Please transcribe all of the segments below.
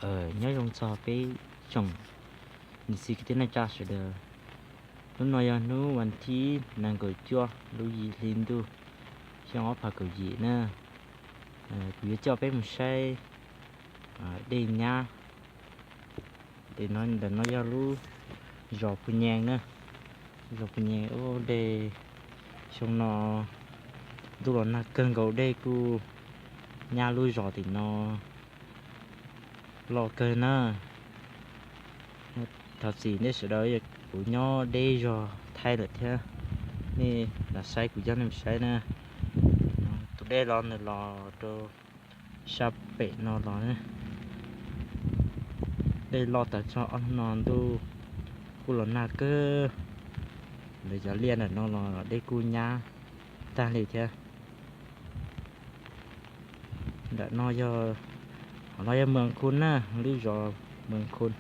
Nyob zoo txog peb tsoom niam txiv kwv tij neej tsa sawv daws. Hnub no yog hnub vas thib nees nkaum cuaj lub yim hli ntuj xyoo ob phav kaum yim na. Kuv yuav coj peb mus saib dej nyab. Ntawm no yog lub zos Phu Nyees na. Zos Phu Nyees ub, dej xyoo no ntuj los nag kawg nkaus, dej kuj nyab lub zos tim no loj kawg na. Thov txim nej sawv daws, kuv nyob deb zog Thaib lawm thiab. Nej los saib kuv coj nej mus saib na. Tus dej los nws los rau sab pem no los na. Dej loj tas txog ob hnub no ntuj kuj los nag kawg. Lawv cov liaj ntawm no los dej kuj nyab tag li thiab. Ntawm no yog, qhov no yog Mws Khun na, lub zos Mws Khun.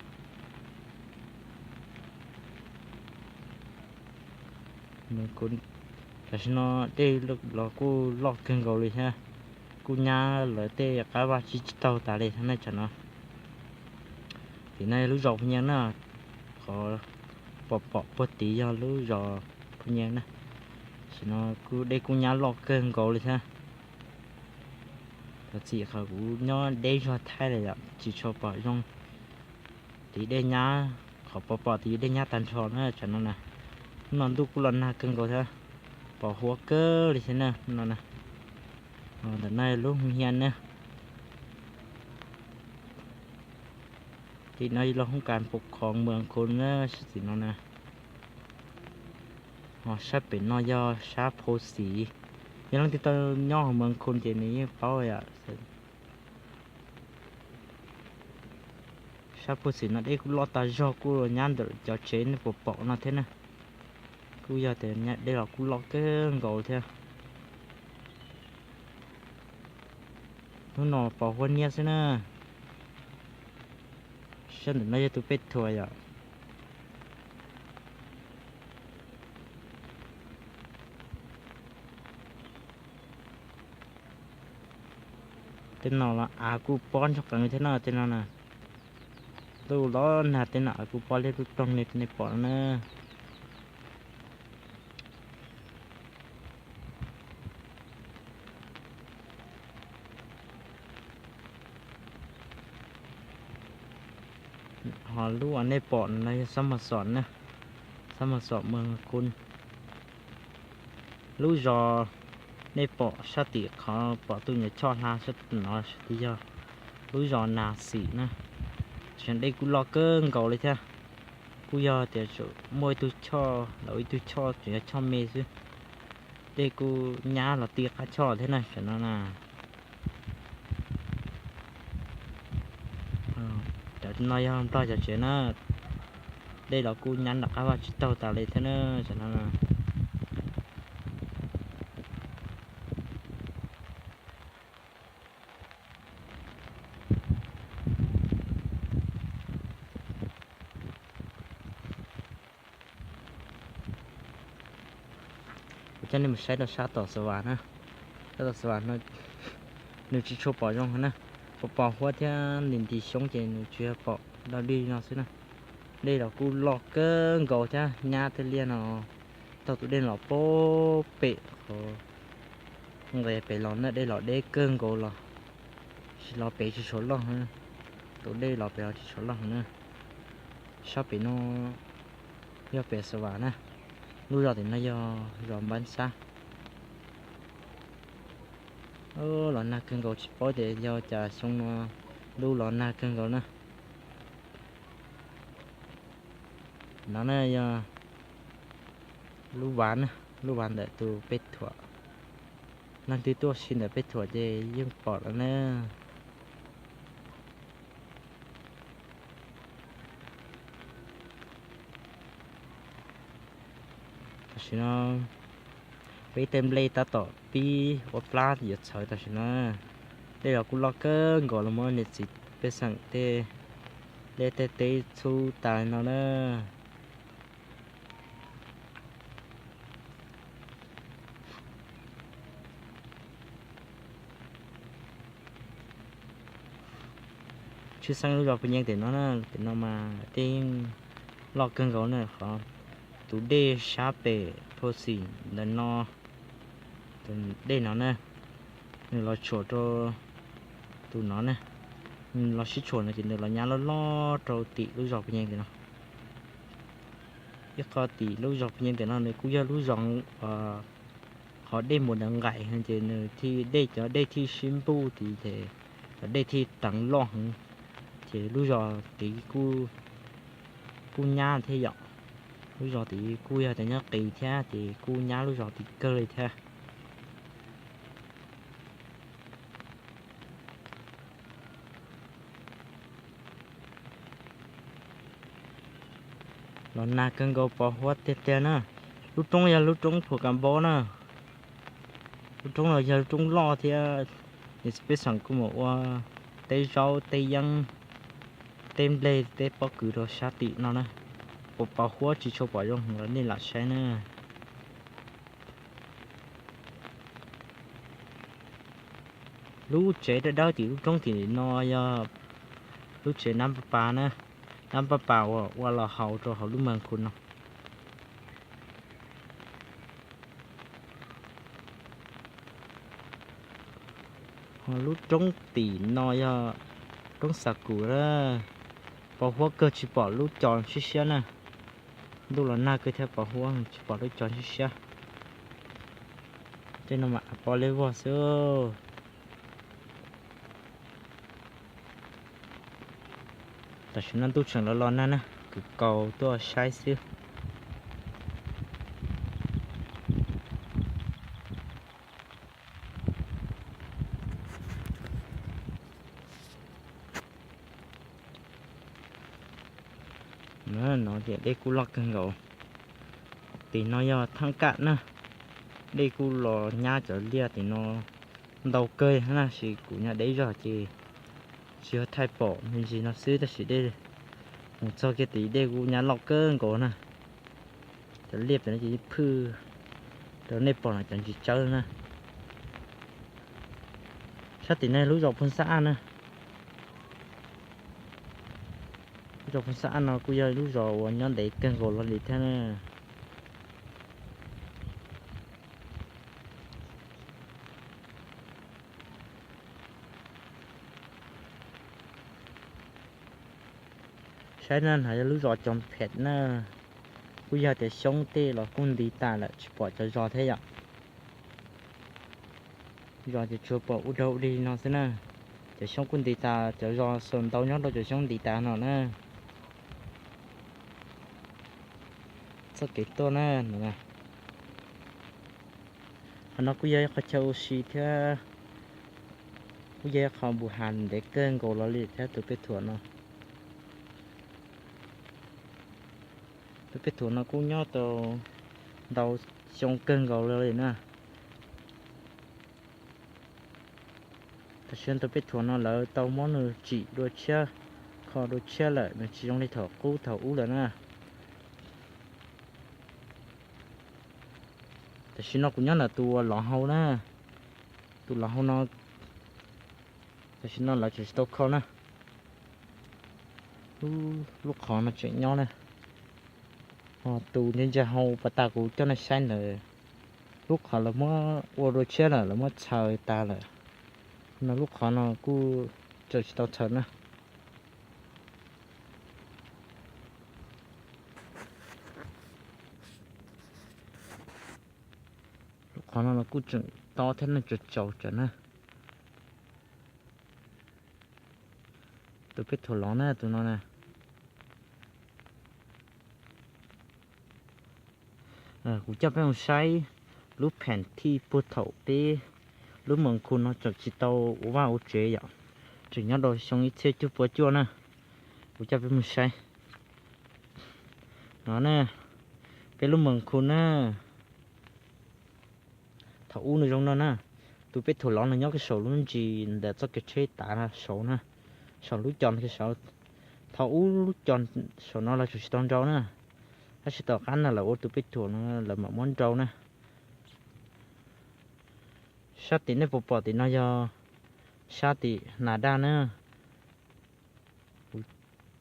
Tam sim no dej los kuj loj kawg nkaus li thiab, kuj nyab lawv tej qab vaj tsis tsis taug tas li thiab na tam no. Tim no yog lub zos Phu Nyees na, qhov pom pom puag tid yog lub zos Phu Nyees na. Tam sim no kuj dej kuj nyab loj kawg nkaus li thiab. Thov txim qhov kuv nyob deb zog Thaib lawm yom, tsis tshua pom zoo. Tid dej nyab, qhov pom pom tid dej nyab tag nrho na tam no na. Hnub no ntuj kuj los nag kawg nkaus thiab, pos huab kawg li thiab na no na. Ntawm no lub Hu Hia na. Tim no yog lub hoob kas pos khov Mws Khun na, sab tim no na. Ho sab pem no yog sab Phu Xis. Yog leej twg tau nyob hauv Mws Khun ces nws yeej paub yom. Sab Phu Xis no dej kuj loj tas zog, kuj nyab ntawm cov tsev nej puas pom no thiab na. Kuj yog tias dej los kuj loj kawg nkaus thiab. Hnub no pos huab niab xwb na. Sab ntawm no yog tus pej thuam yom. Tej no los av kuj pob ntsog qees thiab no, tej no na. Ntuj los nag tej no av kuj pob liab ploog ploog li nej pom no na. Ho lub uas nej pom no yog Xab Mos Xom na, Xab Mos Xom Mws Khun. Lub zos nej pom sab tim qhov pom tus nyuam choj hla sab no twb yog lub zos Nas Xim na. Tam sim no dej kuj loj kawg nkaus li thiab. Kuj yog tias muaj ib tug choj los ib tug choj tseem yog choj me xwb, dej kuj nyab los ti qab choj thiab na tam no na. Cov no yog Nplog cov tsev na, dej los kuj nyab nram qab vaj tsis taug tas li thiab na tam no. Kuv coj nej mus saib rau sab tom Xav Vas na. Sab tom Xav Vas no nws tsis tshua pom zoo na, pos pos huab thiab nti nti xyoob ces nws tsuas yog pom dog dig no xwb na. Dej los kuj loj kawg nkaus thiab nyab tej liaj no taug tus dej los pem qhov nqes pem los na, dej los deb kawg nkaus los tsis los pem tsis tshua loj, tus dej los pem los tsis tshua loj na. Sab pem no yog pem Xav Vas na, lub zos tim no yog zos Npab Xab. Los nag kawg nkaus tsis paub tias yog cas xyoo no lub los nag kawg nkaus na. No na yog lub vas na, lub vas ntawm tus pej thuam. Leej twg tuaj si ntawm pej thuam ces yeej pom lawm na. Tam sim no peb tej nplej tab tom pib ua plab yuav txhawv tam sim no. Dej los kuj loj kawg nkaus los muab niam txiv pej xeem tej liaj tej teb txhub tas no na. Tshwj xeeb lub zos Phu Nyeej tim no na, tim no mas dej yeej loj kawg nkaus na, qhov tus dej sab pem Phu Xim ntawm no, tus dej no na, nws los tshuam rau tus no na, nws los sib tshuam no ces nws los nyab loj loj rau tim lub zos Phu Nyeej tim no. Ib qho tim lub zos Phu Nyeej tim no nws kuj yog lub zos qhov dej mus ntawd nqaim heev ces nws thiaj dej, cov dej thiaj sib npuj tid ces cov dej thiaj teev loj heev, ces lub zos tid kuj nyab thiab yom. Lub zos tid kuj yog tias nyob qis thiab ces kuj nyab lub zos tid kawg li thiab. Los nag kawg nkaus, pos huab tiag tiag na. Lub roob yog lub roob Phu Kas Npab na. Lub roob no yog lub roob loj thiab, peb xeem kuj mus ua teb zaub teb yeeb, teb nplej teb pob kws rau sab tim no na. Pos huab tsis tshua pom zoo los nej lam saib na. Lub tsev dawb dawb tim lub roob tim no yog lub tsev nab npaj pas na, nab npaj pas uas ua los haus rau hauv lub moos khu no. Ho lub roob tim no yog roob Xa Kus na, pos huab kawg tsis pom lub cos siab siab na. Ntuj los nag kawg thiab pos huab tsis pom lub cos siab siab. Tej no mas pos lej vog xwb. Tam sim no ntuj tseem los los nag na, kuv kaus tuaj saib xwb. No tias dej kuj loj kawg nkaus. Tim no yog Thab Kam na, dej kuj los nyab cov liaj tim no ntau kawg na, tab sis kuv nyob deb zog ces tsis yog thaij pom me ntsis no xwb, tab sis dej mus txog kiag tid dej kuj nyab loj kawg nkaus na. Cov liaj pem no ces phwj rau nej pom no cov ntsis tsawb na. Sab tim no lub zos Phooj Xab Aj na. Lub zos Phooj Xab Aj no kuj yog lub zos uas nyob ntev kawg nkaus los li thiab na. Saib na, no yog lub zos Coo Phem na, kuj yog tias xyoob tej los kuj nti tas lawm tsis pom cov zos thiab yom. Zos ces tsuas pom ua dog ua dig no xwb na. Cov xyoob kuj nti tas, cov zos xaus ntau nyob rau cov xyoob nti tas no na. Txoj kev tuaj na, qhov no kuj yog ib qhov chaw ua si thiab, kuj yog ib qho npus has ntev kawg nkaus los li thiab tus peb thuam no. Tus peb thuam no kuj nyob tau ntau xyoo kawg nkaus los li na. Tam sim no tus peb thuam no lawv tau muab nws tsim dua tshiab, kho dua tshiab lawm, nws tsis zoo li thaum qub thaum ub lawm na. Tam sim no kuv nyob ntawm tus lov hau na, tus lov hau no tam sim no lawv tseem tsis tau kho na. Lub qhov no tseem nyob na. Ho tus ntsia ntsia hau pas tas kuv coj nej saib ntawd, lub qhov lawv muab ua dua tshiab lawm, lawv muab txhaws tas lawm. No lub qhov no kuj tseem tsis tau txhaws na. Lub qhov no los kuj tseem tob thiab, neeg tsaus tsaus tsawv na. Tus peb thuam lov na, tus no na. Kuv coj peb mus saib lub phem thij puag thaum peb lub moos khu no tseem tsis tau ua vaj ua tsev yom, tseem nyob rau xyoo ib txhiab cuaj pua cuaj na. Kuv coj peb mus saib no na, peb lub moos khu na. Thaum ub nws zoo no na, tus peb thuam lov no nyob kiag saum lub ntsis ntawm txoj kev tsheb tav saud na, saum lub cos kiag saud. Thaum ub lub cos saum no lawv tseem tsis tau nrau na, tab sis tom qab no lawv ua tus peb thuam no lawv mam muab nrau na. Sab tim nej puas pom tim no yog sab tim Nas Daj na.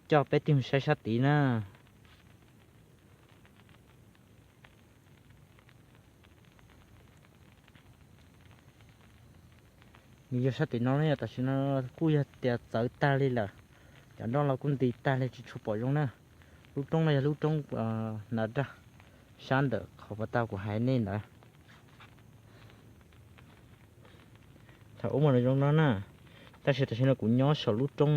Coj peb tig mus saib sab tid na. Nws yog sab tim no ne, tam sim no kuj yog tias txawv tag li lawm. Cov nroj los kuj nti tag li tsis tshua pom zoo na. Lub roob no yog lub roob na, sab ntawm qhov pas tau kuv hais nej ntawd. Thaum ub mas nws zoo no na, tab sis tam sim no kuv nyob saum lub roob,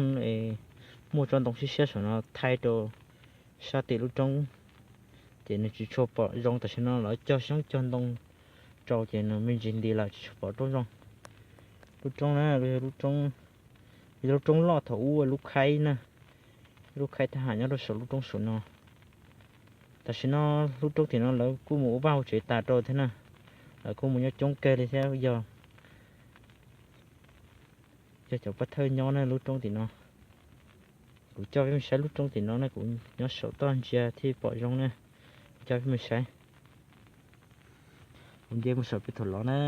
muaj tsob ntoo siab siab saum no thaij rau sab tim lub roob, ces nws tsis tshua pom zoo. Tam sim no lawv cog xyoob cog ntoo rau ces nws me ntsis nti lawm tsis tshua pom roob zoo. Lub roob na, lub roob, yog lub roob loj thaum ub lub khaib na, lub khaib thab ham nyob rau saum lub roob saum no. Tam sim no lub roob tim no lawv kuj mus ua vaj ua tsev tas rau thiab na, lawv kuj mus nyob coob kawg li thiab. Yog, yog cov pov thawj nyob na lub roob tim no. Kuv coj peb mus saib lub roob tim no na, kuv nyob saum toj ntsia thiaj pom zoo na. Kuv coj peb mus saib. Kuv nce mus saum peb thaum los na.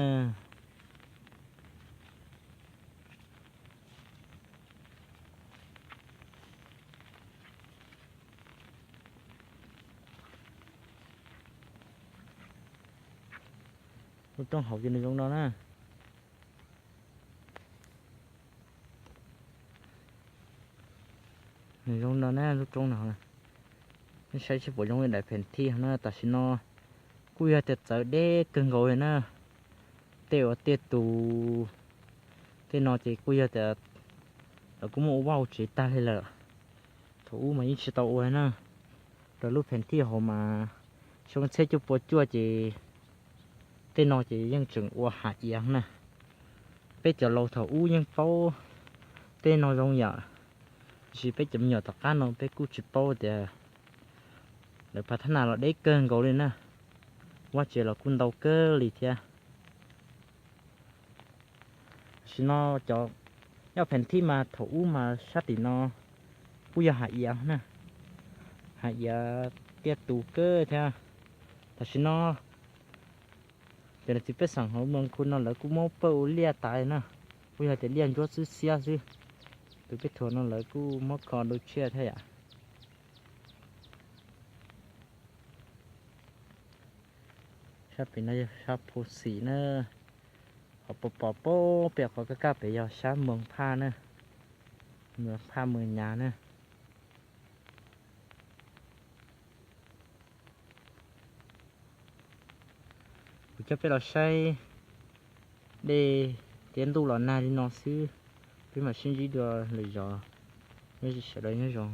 Lub roob hauv ces nws zoo no na. Nws zoo no na lub roob no. Nej saib seb puas zoo li daim pheem thij na. Tam sim no kuj yog tias txawv deb kawg nkaus li na. Tej uas tiaj tus tej no ces kuj yog tias lawv kuj muab ua vaj ua tsev tag li lawm. Thaum ub mas yeej tsis tau ua na. Raws lub pheem thij hauv mas xyoo txhiab cuaj pua cuaj ces tej no ces yeej tseem ua hav iav na. Peb cov laus thaum ub yeej paub tej no zoo yam, tiam sis peb cov me nyuam tom qab no peb kuj tsis paub tias lawv phav thab nas los deb kawg nkaus li na. Vaj tsev los kuj ntau kawg li thiab. Tam sim no cov, nyob pheem thij mas thaum ub mas sab tim no kuj yog hav iav na, hav iav tiaj tus kawg thiab. Tam sim no cov niam txiv pej xeem hauv Moos Khu no lawv kuj muab pawj ua liaj tas na, kuj yog tias liaj ntsuab xwb xiab xwb. Tus peb thuam no lawv kuj muab kho dua tsiaj thiab yom. Sab pem no yog sab Phu Xim na, qhov pom pom pem qhov kaj kaj pem yog sab Moos Phaj na, Moos Phaj Moos Nyav na. Kuv coj peb los saib dej thiab ntuj los nag li no xwb, peb mam sib ntsib dua lwm zaus. Nyob zoo sawv daws nyob zoo.